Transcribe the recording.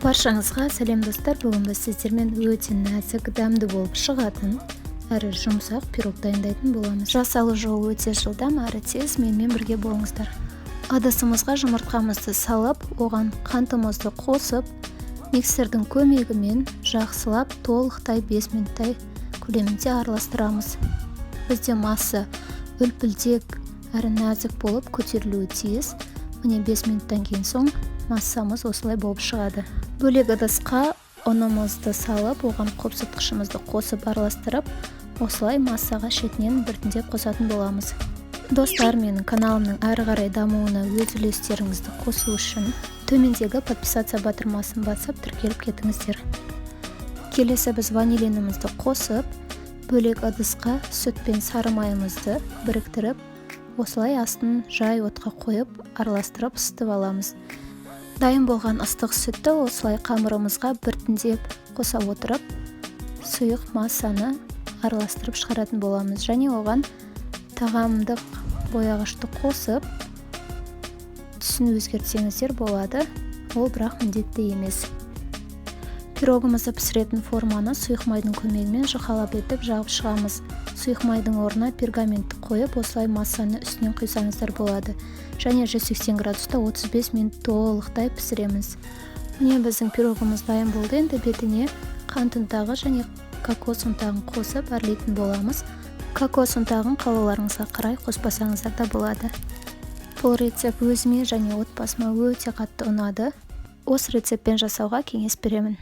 Баршаңызға сәлем, достар! Бүгін біз сіздермен өте нәзік, дәмді болып шығатын әрі жұмсақ пирог дайындайтын боламыз. Жасалу жолы өте жылдам әрі тез. Менімен бірге болыңыздар. Ыдысымызға жұмыртқамызды салып, оған қантымызды қосып, миксердің көмегімен жақсылап толықтай 5 минуттай көлемінде араластырамыз. Бізде масса үлпілдек әрі нәзік болып көтерілуі тиіс. Міне, 5 минуттан кейін соң массамыз осылай болып шығады. Бөлек ыдысқа ұнымызды салып, оған қопсытқышымызды қосып, араластырып, осылай массаға шетінен біртіндеп қосатын боламыз. Достар, менің каналымның әрі қарай дамуына өз үлестеріңізді қосу үшін төмендегі «Подписаться» батырмасын басып, тіркеліп кетіңіздер. Келесі біз ванилинімізді қосып, бөлек ыдысқа сүт пен сары майымызды біріктіріп, осылай астын жай отқа қойып, араластырып, ысытып аламыз. Дайын болған ыстық сүтті осылай қамырымызға біртіндеп қоса отырып, сұйық массаны араластырып шығаратын боламыз және оған тағамдық бояғышты қосып, түсін өзгертсеңіздер болады, ол бірақ міндетті емес. Пирогымызды пісіретін форманы сұйық майдың көмегімен жұқалап етіп жағып шығамыз. Сұйық майдың орнына пергаментті қойып, осылай массаны үстінен құйсаңыздар болады және 180 градуста 35 минут толықтай пісіреміз. Міне, біздің пирогымыз дайын болды. Енді бетіне қант ұнтағы және кокос ұнтағын қосып әрлейтін боламыз. Кокос ұнтағын қалауларыңызға қарай, қоспасаңыздар да болады. Бұл рецепт өзіме және отбасыма өте қатты ұнады. Осы рецептпен жасауға кеңес беремін.